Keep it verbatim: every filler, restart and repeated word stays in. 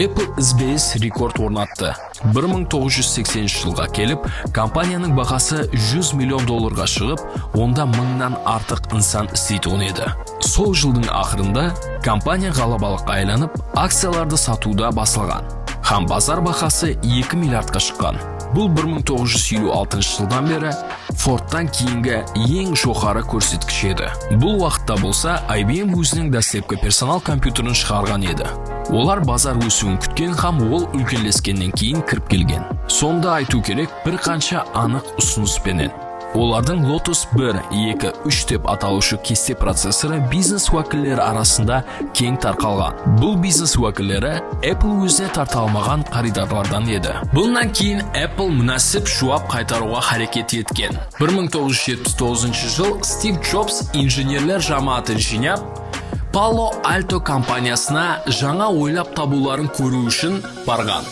Apple izbe-iz rekord ornattı. Bir mıń toǵız júz sekseninshi jılǵa kelip, kompaniyanıń bahası júz million dollarǵa shıǵıp, onda mıńnan artıq insan isleytuǵın edi. Sol jıldıń aqırında kompaniya ǵalabalıqqa aylanıp, akciyalardı satıwda baslaǵan hám bazar bahası eki milliardqa shıqqan. Bul bir mıń toǵız júz eliw altınshı jıldan beri Fordtan keyingi eń joqarı kórsetkish edi. Bul waqıtta bolsa I B M óziniń dáslepki personal kompyuterin shıǵarǵan edi. Olar bazar ósiwin kútken hám ol úlkenleskennen keyin kirip kelgen. Sonı da aytıw kerek, bir qansha anıq usınıs penen. Olardıń Lotus bir, eki, úsh dep atalıwshı keste processorı biznes wákilleri arasında keń tarqalǵan. Bul biznes wákilleri Apple ózine tarta almaǵan qarıydarlardan edi. Bunnan keyin Apple múnásip juwap qaytarıwǵa háreket etken. Bir mıń toǵız júz jetpis toǵızınshı jıl Stiv Jobs injenerler jámáátin jıynap, Palo Alto kompaniyasına jańa oylap tabıwların kóriw ushın barǵan.